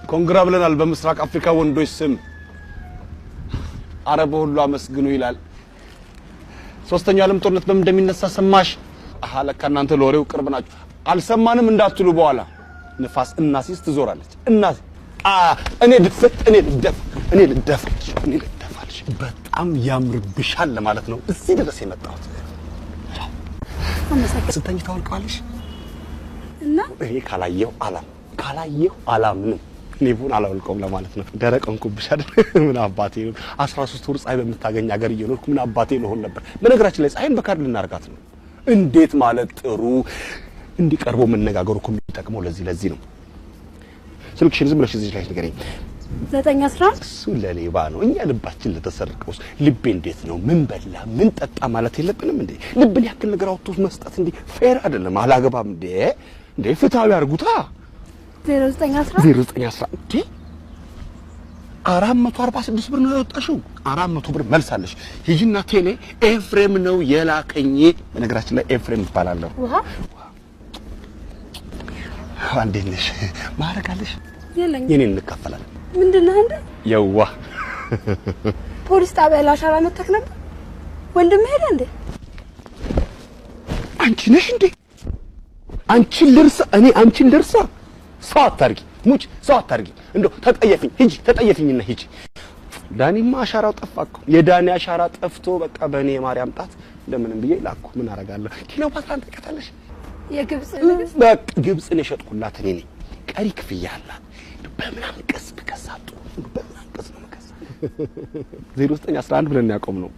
Congra ብለናል በምስራቅ አፍሪካ ወንዶች ስም። አረብ ሁሉ አመስግኑ ይላል። ሶስተኛው ዓለም ጦርነት በምን እንደሚነሳ ሰማሽ? አሃ፣ ለካ እናንተ ለወሬው ቅርብ ናችሁ። አልሰማንም እንዳትሉ በኋላ ንፋስ እናሲስ ትዞራለች። እናሲ አ እኔ ድፍት፣ እኔ ልደፍ፣ እኔ ልደፋልሽ፣ እኔ ልደፋልሽ። በጣም ያምርብሻል ለማለት ነው እዚህ ድረስ የመጣሁት። ስተኝ ታወልቀዋለሽ። እና እኔ ካላየሁ አላም ካላየሁ አላምንም። እኔ ቡን አላወልቀውም ለማለት ነው። ደረቅ ሆንኩብሽ አይደል? ምን አባቴ ነው፣ 13 ወር ፀሐይ በምታገኝ ሀገር እየኖርኩ ምን አባቴ ልሆን ነበር። በነገራችን ላይ ፀሐይን በካርድ ልናርጋት ነው። እንዴት ማለት ጥሩ እንዲቀርቦ መነጋገሩ እኮ የሚጠቅመው ለዚህ ለዚህ ነው። ስልክሽን ዝም ብለሽ እዚህ ላይ ንገረኝ። 9:11። እሱ ለሌባ ነው። እኛ ልባችን ለተሰረቀው ልቤ እንዴት ነው? ምን በላ ምን ጠጣ ማለት የለብንም እንዴ? ልብን ያክል ነገር አውጥቶ መስጠት እንዴ fair አይደለም። አላገባም እንዴ እንዴ ፍትሃዊ አድርጉታ። 09:11። 09:11 እንዴ፣ 446 ብር ነው ያወጣሽው። 400 ብር መልሳለሽ። ሂጂና ቴሌ ኤፍሬም ነው የላከኝ። በነገራችን ላይ ኤፍሬም እባላለሁ። ውሃ። እንዴት ነሽ? ማዕረግ አለሽ? የለኝም። የኔን እንካፈላለን። ምንድን ነህ እንዴ? የዋ። ፖሊስ ጣቢያ ለአሻራ መተክ ነበር። ወንድምህ ሄደ እንዴ? አንቺ ነሽ እንዴ? አንቺን ልርሳ? እኔ አንቺን ልርሳ? ሰው አታርጊ፣ ሙች ሰው አታርጊ። እንደው ተጠየፊኝ፣ ሂጂ ተጠየፊኝና ሂጂ። ዳኒማ አሻራው ጠፋ እኮ። የዳኒ አሻራ ጠፍቶ በቃ በእኔ የማርያም ጣት እንደምንም ብዬ ላኩ። ምን አደርጋለሁ? ክሊዮፓትራን ታውቂያታለሽ? የግብፅ ንግስት? በቃ ግብፅን የሸጥኩላት እኔ ነኝ። ቀሪ ክፍያ አላት። በምን አንቀጽ ብከሳ ጥሩ? በምን አንቀጽ ነው የምከሳ? 0911 ብለን ያቆም ነው።